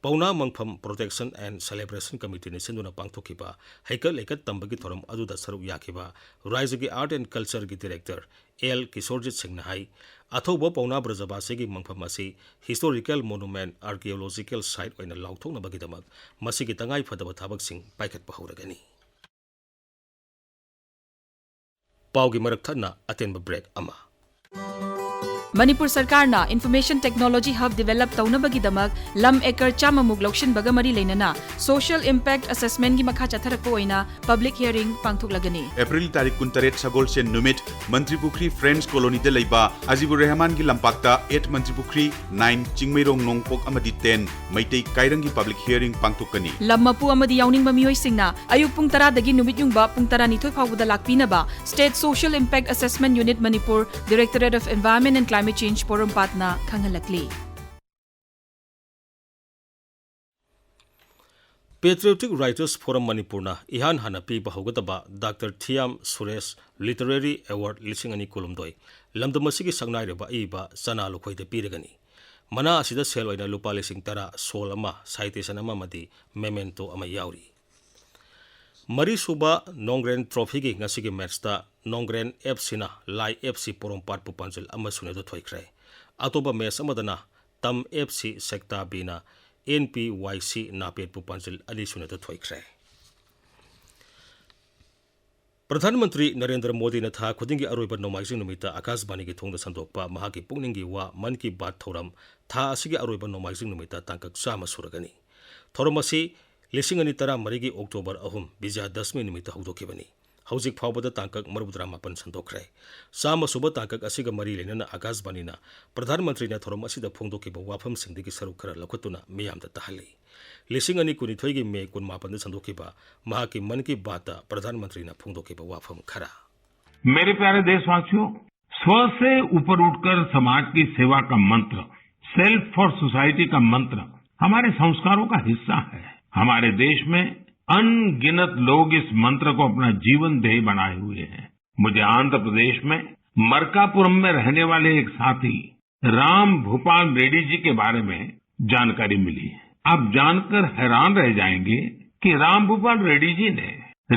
ꯄꯥꯎꯅꯥ ꯃꯪꯐꯝ Protection and Celebration Committeeꯅ ꯁꯤꯟꯗꯨꯅ ꯄꯥꯡꯊꯣꯛꯈꯤꯕ ꯍꯩꯀꯠ ꯂꯩꯀꯠ ꯇꯝꯕꯒꯤ ꯊꯧꯔꯝ ꯑꯗꯨꯗ ꯁꯔꯨꯛ ꯌꯥꯈꯤꯕ ꯔꯥꯏꯖꯒꯤ Art and Cultureꯒꯤ Director ꯑꯦꯜ ꯀꯤꯁꯣꯔꯖꯤꯠ ꯁꯤꯡꯅ ꯍꯥꯏ, ꯑꯊꯧꯕ ꯄꯥꯎꯅꯥ ꯕ꯭ꯔꯖꯕꯥꯁꯤꯒꯤ ꯃꯪꯐꯝ ꯑꯁꯤ historical monument, archaeological site ꯑꯣꯏꯅ ꯂꯥꯎꯊꯣꯛꯅꯕꯒꯤꯗꯃꯛ ꯃꯁꯤꯒꯤ ꯇꯉꯥꯏ ꯐꯗꯕ ꯊꯕꯛꯁꯤꯡ ꯄꯥꯏꯈꯠꯄ ꯍꯧꯔꯒꯅꯤ꯫ ꯄꯥꯎꯒꯤ ꯃꯔꯛ ꯊꯠꯅ ꯑꯇꯦꯟꯕ break ꯑꯃ꯫ ꯃꯅꯤꯄꯨꯔ ꯁꯔꯀꯥꯔꯅ Information Technology Hub develop ꯇꯧꯅꯕꯒꯤꯗꯃꯛ ꯂꯝ ꯑꯦꯀꯔ ꯆꯥꯝꯃꯃꯨꯛ ꯂꯧꯁꯤꯟꯕꯒ ꯃꯔꯤ ꯂꯩꯅꯅ social impact assessmentꯒꯤ ꯃꯈꯥ ꯆꯠꯊꯔꯛꯄ ꯑꯣꯏꯅ public hearing ꯄꯥꯡꯊꯣꯛꯂꯒꯅꯤ꯫ ꯑꯦꯄ꯭ꯔꯤꯜ ꯇꯥꯔꯤꯛ ꯀꯨꯟꯇꯔꯦꯠ, ꯁꯒꯣꯜꯁꯦꯟ ꯅꯨꯃꯤꯠ, ꯃꯟꯇ꯭ꯔꯤꯄꯨꯈ꯭ꯔꯤ Friends Colonyꯗ ꯂꯩꯕ ꯑꯖꯤꯕꯨꯔ ꯔꯦꯍꯃꯥꯟꯒꯤ ꯂꯝꯄꯥꯛꯇ eight ꯃꯟꯇ꯭ꯔꯤꯄꯨꯈ꯭ꯔꯤ, nine ꯆꯤꯡꯃꯩꯔꯣꯡ ꯅꯣꯡꯄꯣꯛ ꯑꯃꯗꯤ ten ꯃꯩꯇꯩ ꯀꯥꯏꯔꯪꯒꯤ public hearing ꯄꯥꯡꯊꯣꯛꯀꯅꯤ꯫ ꯂꯝ ꯃꯄꯨ ꯑꯃꯗꯤ ꯌꯥꯎꯅꯤꯡꯕ ꯃꯤꯑꯣꯏꯁꯤꯡꯅ ꯑꯌꯨꯛ ꯄꯨꯡ ꯇꯔꯥꯗꯒꯤ ꯅꯨꯃꯤꯠ ꯌꯨꯡꯕ ꯄꯨꯡ ꯇꯔꯥꯅꯤꯊꯣꯏ ꯐꯥꯎꯕꯗ ꯂꯥꯛꯄꯤꯅꯕ State Social Impact Assessment Unit, Manipur, Directorate of Environment and Climate Change, ꯄꯣꯔꯣꯝꯄꯥꯠꯅ ꯈꯪꯍꯜꯂꯛꯂꯤ꯫ Patriotic Writers Forum ꯃꯅꯤꯄꯨꯔꯅ ꯏꯍꯥꯟ ꯍꯥꯟꯅ ꯄꯤꯕ ꯍꯧꯒꯗꯕ ꯗꯥꯛꯇꯔ ꯊꯤꯌꯥꯝ ꯁꯨꯔꯦꯁ Literary Award ꯂꯤꯁꯤꯡ ꯑꯅꯤ ꯀꯨꯟꯍꯨꯝꯗꯣꯏ ꯂꯝꯗꯝ ꯑꯁꯤꯒꯤ ꯁꯛꯅꯥꯏꯔꯕ ꯑꯏꯕ ꯆꯅꯥ ꯂꯨꯈꯣꯏꯗ ꯄꯤꯔꯒꯅꯤ꯫ ꯃꯅꯥ ꯑꯁꯤꯗ ꯁꯦꯜ ꯑꯣꯏꯅ ꯂꯨꯄꯥ ꯂꯤꯁꯤꯡ ꯇꯔꯥ, ꯁꯣꯜ ꯑꯃ, citation ꯑꯃ ꯑꯃꯗꯤ memento ꯑꯃ ꯌꯥꯎꯔꯤ꯫ ꯃꯔꯤꯁꯨꯕ ꯅꯣꯡꯒ꯭ꯔꯦꯟ ꯇ꯭ꯔꯣꯐꯤꯒꯤ ꯉꯁꯤꯒꯤ ꯃꯦꯠꯁꯇ ꯅꯣꯡꯒ꯭ꯔꯦꯟ ꯑꯦꯐ ꯁꯤꯅ ꯂꯥꯏ ꯑꯦꯐ ꯁꯤ ꯄꯣꯔꯣꯝꯄꯥꯠꯄꯨ ꯄꯥꯟꯖꯤꯜ ꯑꯃ ꯁꯨꯅꯗ ꯊꯣꯏꯈ꯭ꯔꯦ꯫ ꯑꯇꯣꯞꯄ ꯃꯦꯠꯁ ꯑꯃꯗꯅ ꯇꯝ ꯑꯦꯐ ꯁꯤ ꯁꯦꯛꯇꯥꯕꯤꯅ ꯑꯦꯟ ꯄꯤ ꯋꯥꯏ ꯁꯤ ꯅꯥꯄꯦꯠꯄꯨ ꯄꯥꯟꯖꯤꯜ ꯑꯅꯤ ꯁꯨꯅꯗ ꯊꯣꯏꯈ꯭ꯔꯦ꯫ ꯄ꯭ꯔꯙꯥꯟ ꯃꯟꯇ꯭ꯔꯤ ꯅꯔꯦꯟꯗ꯭ꯔ ꯃꯣꯗꯤꯅ ꯊꯥ ꯈꯨꯗꯤꯡꯒꯤ ꯑꯔꯣꯏꯕ ꯅꯣꯡꯃꯥꯏꯖꯤꯡ ꯅꯨꯃꯤꯠꯇ ꯑꯥꯀꯥꯁꯕꯥꯅꯤꯒꯤ ꯊꯣꯡꯗ ꯁꯟꯗꯣꯛꯄ ꯃꯍꯥꯛꯀꯤ ꯄꯨꯛꯅꯤꯡꯒꯤ ꯋꯥ ꯃꯟ ꯀꯤ ꯕꯥꯠ ꯊꯧꯔꯝ ꯊꯥ ꯑꯁꯤꯒꯤ ꯑꯔꯣꯏꯕ ꯅꯣꯡꯃꯥꯏꯖꯤꯡ ꯅꯨꯃꯤꯠꯇ ꯇꯥꯡꯀꯛ ꯆꯥꯝꯃ ꯁꯨꯔꯒꯅꯤ꯫ ꯊꯧꯔꯝ ꯑꯁꯤ ꯂꯤꯁꯤꯡ ꯑꯅꯤ ꯇꯔꯥꯃꯔꯤꯒꯤ ꯑꯣꯛꯇꯣꯕꯔ ꯑꯍꯨꯝ, ꯕꯤꯖꯌꯗꯁꯃꯤ ꯅꯨꯃꯤꯠꯇ ꯍꯧꯗꯣꯛꯈꯤꯕꯅꯤ꯫ ꯍꯧꯖꯤꯛ ꯐꯥꯎꯕꯗ ꯇꯥꯡꯀꯛ ꯃꯔꯤꯐꯨꯇꯔꯥ ꯃꯥꯄꯟ ꯁꯟꯗꯣꯛꯈ꯭ꯔꯦ꯫ ꯆꯥꯝꯃ ꯁꯨꯕ ꯇꯥꯡꯀꯛ ꯑꯁꯤꯒ ꯃꯔꯤ ꯂꯩꯅꯅ ꯑꯥꯀꯥꯁꯕꯥꯅꯤꯅ ꯄ꯭ꯔꯙꯥꯟ ꯃꯟꯇ꯭ꯔꯤꯅ ꯊꯧꯔꯝ ꯑꯁꯤꯗ ꯐꯣꯡꯗꯣꯛꯈꯤꯕ ꯋꯥꯐꯝꯁꯤꯡꯗꯒꯤ ꯁꯔꯨꯛ ꯈꯔ ꯂꯧꯈꯠꯇꯨꯅ ꯃꯤꯌꯥꯝꯗ ꯇꯥꯍꯜꯂꯤ꯫ ꯂꯤꯁꯤꯡ ꯑꯅꯤ ꯀꯨꯟꯅꯤꯊꯣꯏꯒꯤ ꯃꯦ ꯀꯨꯟꯃꯥꯄꯟꯗ ꯁꯟꯗꯣꯛꯈꯤꯕ ꯃꯍꯥꯛꯀꯤ ꯃꯟ ꯀꯤ ꯕꯥꯠꯇ ꯄ꯭ꯔꯙꯥꯟ ꯃꯟꯇ꯭ꯔꯤꯅ ꯐꯣꯡꯗꯣꯛꯈꯤꯕ ꯋꯥꯐꯝ ꯈꯔ꯫ मेरे प्यारे देशवासियों, स्व से ऊपर उठकर समाज की सेवा का मंत्र, सेल्फ फॉर सोसाइटी का मंत्र हमारे संस्कारों का हिस्सा है। हमारे देश में अनगिनत लोग इस मंत्र को अपना जीवन ध्येय बनाए हुए हैं। मुझे आंध्र प्रदेश में मरकापुरम में रहने वाले एक साथी राम भूपाल रेड्डी जी के बारे में जानकारी मिली। आप जानकर हैरान रह जाएंगे कि राम भूपाल रेड्डी जी ने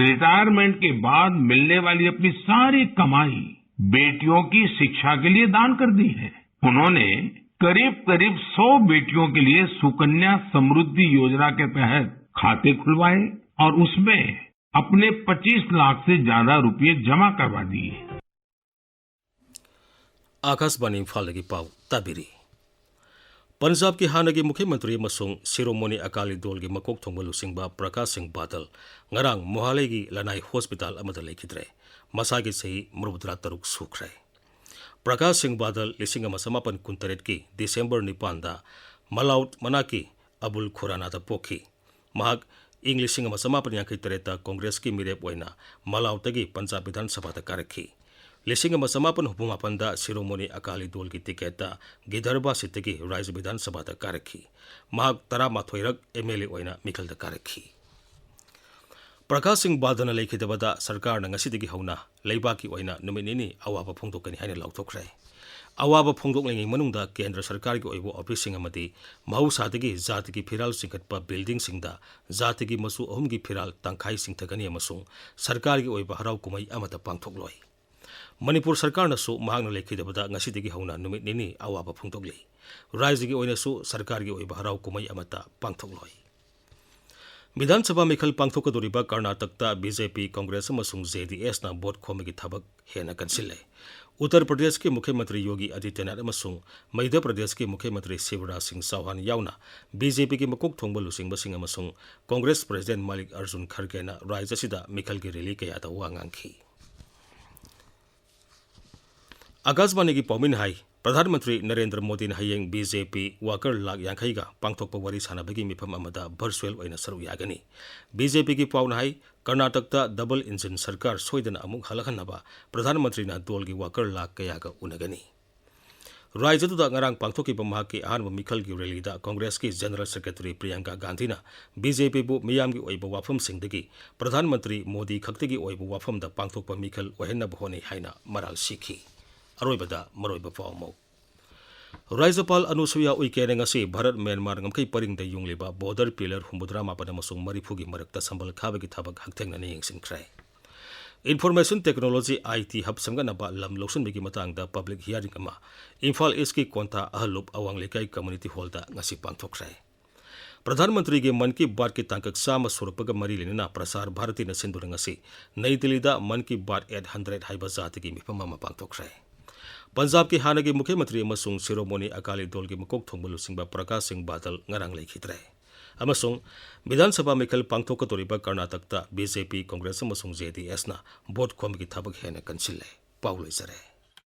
रिटायरमेंट के बाद मिलने वाली अपनी सारी कमाई बेटियों की शिक्षा के लिए दान कर दी है। उन्होंने करीब करीब सौ बेटियों के लिए सुकन्या समृद्धि योजना के तहत खाते खुलवाए और उसमें अपने पच्चीस लाख से ज्यादा रुपये जमा करवा दिए। ꯑꯥꯀꯥꯁꯕꯥꯅꯤ ꯏꯝꯐꯥꯜꯗꯒꯤ ꯄꯥꯎ ꯇꯥꯕꯤꯔꯤ꯫ ꯄꯟꯖꯥꯕꯀꯤ ꯍꯥꯟꯅꯒꯤ ꯃꯨꯈ꯭ꯌ ꯃꯟꯇ꯭ꯔꯤ ꯑꯃꯁꯨꯡ ꯁꯤꯔꯣꯃꯣꯅꯤ ꯑꯀꯥꯂꯤ ꯗꯣꯜꯒꯤ ꯃꯀꯣꯛ ꯊꯣꯡꯕ ꯂꯨꯆꯤꯡꯕ ꯄ꯭ꯔꯀꯥꯁ ꯁꯤꯡ ꯕꯥꯗꯜ ꯉꯔꯥꯡ ꯃꯣꯍꯥꯂꯦꯒꯤ ꯂꯅꯥꯏ ꯍꯣꯁꯄꯤꯇꯥꯜ ꯑꯃꯗ ꯂꯩꯈꯤꯗ꯭ꯔꯦ꯫ ꯃꯁꯥꯒꯤ ꯆꯍꯤ ꯃꯔꯤꯐꯨꯇꯔꯥ ꯁꯨꯈ꯭ꯔꯦ꯫ ꯄ꯭ꯔꯀꯥꯁ ꯁꯤꯡ ꯕꯥꯗꯜ ꯂꯤꯁꯤꯡ ꯑꯃ ꯆꯃꯥꯄꯟ ꯀꯨꯟꯇꯔꯦꯠꯀꯤ ꯗꯤꯁꯦꯝꯕꯔ ꯅꯤꯄꯥꯟꯗ ꯃꯂꯥꯎꯠ ꯃꯅꯥꯛꯀꯤ ꯑꯕꯨꯜ ꯈꯨꯔꯥꯅꯥꯗ ꯄꯣꯛꯈꯤ꯫ ꯃꯍꯥꯛ ꯏꯪ ꯂꯤꯁꯤꯡ ꯑꯃ ꯆꯃꯥꯄꯟ ꯌꯥꯡꯈꯩ ꯇꯔꯦꯠꯇ ꯀꯣꯡꯒ꯭ꯔꯦꯁꯀꯤ ꯃꯤꯔꯦꯞ ꯑꯣꯏꯅ ꯃꯂꯥꯎꯠꯇꯒꯤ ꯄꯟꯖꯥꯕ ꯕꯤꯙꯥꯟ ꯁꯚꯥꯗ ꯀꯥꯔꯛꯈꯤ꯫ ꯂꯤꯁꯤꯡ ꯑꯃ ꯆꯃꯥꯄꯟ ꯍꯨꯝꯐꯨ ꯃꯥꯄꯟꯗ ꯁꯤꯔꯣꯃꯣꯅꯤ ꯑꯀꯥꯂꯤ ꯗꯣꯜꯒꯤ ꯇꯤꯀꯦꯠꯇ ꯒꯤꯗꯔꯕꯥ ꯁꯤꯠꯇꯒꯤ ꯔꯥꯖ꯭ꯌ ꯕꯤꯙꯥꯟ ꯁꯚꯥꯗ ꯀꯥꯔꯛꯈꯤ꯫ ꯃꯍꯥꯛ ꯇꯔꯥꯃꯥꯊꯣꯏꯔꯛ ꯑꯦꯝ ꯑꯦꯜ ꯑꯦ ꯑꯣꯏꯅ ꯃꯤꯈꯜꯗ ꯀꯥꯔꯛꯈꯤ꯫ ꯄ꯭ꯔꯀꯥꯁ ꯁꯤꯡ ꯕꯥꯗꯜꯅ ꯂꯩꯈꯤꯗꯕꯗ ꯁꯔꯀꯥꯔꯅ ꯉꯁꯤꯗꯒꯤ ꯍꯧꯅ ꯂꯩꯕꯥꯛꯀꯤ ꯑꯣꯏꯅ ꯅꯨꯃꯤꯠ ꯅꯤꯅꯤ ꯑꯋꯥꯕ ꯐꯣꯡꯗꯣꯛꯀꯅꯤ ꯍꯥꯏꯅ ꯂꯥꯎꯊꯣꯛꯈ꯭ꯔꯦ꯫ ꯑꯋꯥꯕ ꯐꯣꯡꯗꯣꯛꯂꯤꯉꯩ ꯃꯅꯨꯡꯗ ꯀꯦꯟꯗ꯭ꯔ ꯁꯔꯀꯥꯔꯒꯤ ꯑꯣꯏꯕ ꯑꯣꯐꯤꯁꯁꯤꯡ ꯑꯃꯗꯤ ꯃꯍꯧꯁꯥꯗꯒꯤ ꯖꯥꯇꯤꯒꯤ ꯐꯤꯔꯥꯜ ꯆꯤꯡꯈꯠꯄ ꯕꯤꯜꯗꯤꯡꯁꯤꯡꯗ ꯖꯥꯇꯤꯒꯤ ꯃꯆꯨ ꯑꯍꯨꯝꯒꯤ ꯐꯤꯔꯥꯜ ꯇꯪꯈꯥꯏ ꯆꯤꯡꯊꯒꯅꯤ ꯑꯃꯁꯨꯡ ꯁꯔꯀꯥꯔꯒꯤ ꯑꯣꯏꯕ ꯍꯔꯥꯎ ꯀꯨꯝꯍꯩ ꯑꯃꯠꯇ ꯄꯥꯡꯊꯣꯛꯂꯣꯏ꯫ ꯃꯅꯤꯄꯨꯔ ꯁꯔꯀꯥꯔꯅꯁꯨ ꯃꯍꯥꯛꯅ ꯂꯩꯈꯤꯗꯕꯗ ꯉꯁꯤꯗꯒꯤ ꯍꯧꯅ ꯅꯨꯃꯤꯠ ꯅꯤꯅꯤ ꯑꯋꯥꯕ ꯐꯣꯡꯗꯣꯛꯂꯤ꯫ ꯔꯥꯖ꯭ꯌꯒꯤ ꯑꯣꯏꯅꯁꯨ ꯁꯔꯀꯥꯔꯒꯤ ꯑꯣꯏꯕ ꯍꯔꯥꯎ ꯀꯨꯝꯍꯩ ꯑꯃꯠꯇ ꯄꯥꯡꯊꯣꯛꯂꯣꯏ꯫ ꯕꯤꯙꯥꯟ ꯁꯚꯥ ꯃꯤꯈꯜ ꯄꯥꯡꯊꯣꯛꯀꯗꯧꯔꯤꯕ ꯀꯔꯅꯥꯇꯛꯇ ꯕꯤ ꯖꯦ ꯄꯤ, ꯀꯣꯡꯒ꯭ꯔꯦꯁ ꯑꯃꯁꯨꯡ ꯖꯦ ꯗꯤ ꯑꯦꯁꯅ ꯚꯣꯠ ꯈꯣꯝꯕꯒꯤ ꯊꯕꯛ ꯍꯦꯟꯅ ꯀꯟꯁꯤꯜꯂꯦ꯫ ꯎꯠꯇꯔ ꯄ꯭ꯔꯗꯦꯁꯀꯤ ꯃꯨꯈ꯭ꯌ ꯃꯟꯇ꯭ꯔꯤ ꯌꯣꯒꯤ ꯑꯗꯤꯇ꯭ꯌꯅꯥꯊ ꯑꯃꯁꯨꯡ ꯃꯙ꯭ꯌ ꯄ꯭ꯔꯗꯦꯁꯀꯤ ꯃꯨꯈ꯭ꯌ ꯃꯟꯇ꯭ꯔꯤ ꯁꯤꯕꯔꯥꯖ ꯁꯤꯡ ꯆꯧꯍꯥꯟ ꯌꯥꯎꯅ ꯕꯤ ꯖꯦ ꯄꯤꯒꯤ ꯃꯀꯣꯛ ꯊꯣꯡꯕ ꯂꯨꯆꯤꯡꯕꯁꯤꯡ ꯑꯃꯁꯨꯡ ꯀꯣꯡꯒ꯭ꯔꯦꯁ ꯄ꯭ꯔꯁꯤꯗꯦꯟꯠ ꯃꯥꯂꯤꯛ ꯑꯔꯖꯨꯟ ꯈꯔꯒꯦꯅ ꯔꯥꯖ꯭ꯌ ꯑꯁꯤꯗ ꯃꯤꯈꯜꯒꯤ ꯔꯦꯂꯤ ꯀꯌꯥꯗ ꯋꯥ ꯉꯥꯡꯈꯤ꯫ ꯑꯥꯀꯥꯁꯕꯥꯅꯤꯒꯤ ꯄꯥꯎꯃꯤꯅ ꯍꯥꯏ, ꯄ꯭ꯔꯙꯥꯟ ꯃꯟꯇ꯭ꯔꯤ ꯅꯔꯦꯟꯗ꯭ꯔ ꯃꯣꯗꯤꯅ ꯍꯌꯦꯡ ꯕꯤ ꯖꯦ ꯄꯤ ꯋꯥꯀꯔ ꯂꯥꯈ ꯌꯥꯡꯈꯩꯒ ꯄꯥꯡꯊꯣꯛꯄ ꯋꯥꯔꯤ ꯁꯥꯟꯅꯕꯒꯤ ꯃꯤꯐꯝ ꯑꯃꯗ ꯚꯔꯆꯨꯑꯦꯜ ꯑꯣꯏꯅ ꯁꯔꯨꯛ ꯌꯥꯒꯅꯤ꯫ ꯕꯤ ꯖꯦ ꯄꯤꯒꯤ ꯄꯥꯎꯅ ꯍꯥꯏ, ꯀꯔꯅꯥꯇꯛꯇ ꯗꯕꯜ ꯏꯟꯖꯤꯟ ꯁꯔꯀꯥꯔ ꯁꯣꯏꯗꯅ ꯑꯃꯨꯛ ꯍꯜꯂꯛꯍꯟꯅꯕ ꯄ꯭ꯔꯙꯥꯟ ꯃꯟꯇ꯭ꯔꯤꯅ ꯗꯣꯜꯒꯤ ꯋꯥꯀꯔ ꯂꯥꯈ ꯀꯌꯥꯒ ꯎꯅꯒꯅꯤ꯫ ꯔꯥꯖ꯭ꯌꯗꯨꯗ ꯉꯔꯥꯡ ꯄꯥꯡꯊꯣꯛꯈꯤꯕ ꯃꯍꯥꯛꯀꯤ ꯑꯍꯥꯟꯕ ꯃꯤꯈꯜꯒꯤ ꯔꯦꯂꯤꯗ ꯀꯣꯡꯒ꯭ꯔꯦꯁꯀꯤ ꯖꯦꯅꯔꯦꯜ ꯁꯦꯀ꯭ꯔꯦꯇꯔꯤ ꯄ꯭ꯔꯤꯌꯥꯡꯀꯥ ꯒꯥꯟꯙꯤꯅ ꯕꯤ ꯖꯦ ꯄꯤꯕꯨ ꯃꯤꯌꯥꯝꯒꯤ ꯑꯣꯏꯕ ꯋꯥꯐꯝꯁꯤꯡꯗꯒꯤ ꯄ꯭ꯔꯙꯥꯟ ꯃꯟꯇ꯭ꯔꯤ ꯃꯣꯗꯤ ꯈꯛꯇꯒꯤ ꯑꯣꯏꯕ ꯋꯥꯐꯝꯗ ꯄꯥꯡꯊꯣꯛꯄ ꯃꯤꯈꯜ ꯑꯣꯏꯍꯟꯅꯕ ꯍꯣꯠꯅꯩ ꯍꯥꯏꯅ ꯃꯔꯥꯜ ꯁꯤꯈꯤ꯫ ꯑꯔꯣꯏꯕꯗ ꯃꯔꯨꯑꯣꯏꯕ ꯄꯥꯎ ꯑꯃꯨꯛ꯫ ꯔꯥꯖ꯭ꯌꯄꯥꯜ ꯑꯅꯨꯁꯨꯌꯥ ꯎꯏꯀꯦꯅ ꯉꯁꯤ ꯚꯥꯔꯠ ꯃ꯭ꯌꯥꯟꯃꯥꯔ ꯉꯝꯈꯩ ꯄꯔꯤꯡꯗ ꯌꯨꯡꯂꯤꯕ ꯕꯣꯔꯗꯔ ꯄꯤꯂꯔ ꯍꯨꯝꯐꯨꯇꯔꯥ ꯃꯥꯄꯟ ꯑꯃꯁꯨꯡ ꯃꯔꯤꯐꯨꯒꯤ ꯃꯔꯛꯇ ꯁꯝꯕꯜ ꯈꯥꯕꯒꯤ ꯊꯕꯛ ꯍꯛꯊꯦꯡꯅꯅ ꯌꯦꯡꯁꯤꯟꯈ꯭ꯔꯦ꯫ ꯏꯟꯐꯣꯔꯃꯦꯁꯟ ꯇꯦꯛꯅꯣꯂꯣꯖꯤ, ꯑꯥꯏ ꯇꯤ, ꯍꯕ ꯁꯦꯝꯒꯠꯅꯕ ꯂꯝ ꯂꯧꯁꯤꯟꯕꯒꯤ ꯃꯇꯥꯡꯗ ꯄꯕ꯭ꯂꯤꯛ ꯍꯤꯌꯥꯔꯤꯡ ꯑꯃ ꯏꯝꯐꯥꯜ ꯏꯁꯀꯤ ꯀꯣꯟꯊꯥ ꯑꯍꯜꯂꯨꯞ ꯑꯋꯥꯡ ꯂꯩꯀꯥꯏ ꯀꯝꯃ꯭ꯌꯨꯅꯤꯇꯤ ꯍꯣꯜꯗ ꯉꯁꯤ ꯄꯥꯡꯊꯣꯛꯈ꯭ꯔꯦ꯫ ꯄ꯭ꯔꯙꯥꯟ ꯃꯟꯇ꯭ꯔꯤꯒꯤ ꯃꯟ ꯀꯤ ꯕꯥꯠꯀꯤ ꯇꯥꯡꯀꯛ ꯆꯥꯝꯃ ꯁꯨꯔꯛꯄꯒ ꯃꯔꯤ ꯂꯩꯅꯅ ꯄ꯭ꯔꯁꯥꯔ ꯚꯥꯔꯇꯤꯅ ꯁꯤꯟꯗꯨꯅ ꯉꯁꯤ ꯅꯩ ꯗꯤꯜꯂꯤꯗ ꯃꯟ ꯀꯤ ꯕꯥꯠ ꯑꯦꯠ ꯍꯟꯗ꯭ꯔꯦꯠ ꯍꯥꯏꯕ ꯖꯥꯇꯤꯒꯤ ꯃꯤꯐꯝ ꯑꯃ ꯄꯥꯡꯊꯣꯛꯈ꯭ꯔꯦ꯫ ꯄꯟꯖꯥꯕꯀꯤ ꯍꯥꯟꯅꯒꯤ ꯃꯨꯈ꯭ꯌ ꯃꯟꯇ꯭ꯔꯤ ꯑꯃꯁꯨꯡ ꯁꯤꯔꯣꯃꯣꯅꯤ ꯑꯀꯥꯂꯤ ꯗꯣꯜꯒꯤ ꯃꯀꯣꯛ ꯊꯣꯡꯕ ꯂꯨꯆꯤꯡꯕ ꯄ꯭ꯔꯀꯥꯁ ꯁꯤꯡ ꯕꯥꯗꯜ ꯉꯔꯥꯡ ꯂꯩꯈꯤꯗ꯭ꯔꯦ꯫ ꯑꯃꯁꯨꯡ ꯕꯤꯙꯥꯟ ꯁꯚꯥ ꯃꯤꯈꯜ ꯄꯥꯡꯊꯣꯛꯀꯗꯧꯔꯤꯕ ꯀꯔꯅꯥꯇꯛꯇ ꯕꯤ ꯖꯦ ꯄꯤ, ꯀꯣꯡꯒ꯭ꯔꯦꯁ ꯑꯃꯁꯨꯡ ꯖꯦ ꯗꯤ ꯑꯦꯁꯅ ꯚꯣꯠ ꯈꯣꯝꯕꯒꯤ ꯊꯕꯛ ꯍꯦꯟꯅ ꯀꯟꯁꯤꯜꯂꯦ꯫ ꯄꯥꯎ ꯂꯣꯏꯖꯔꯦ꯫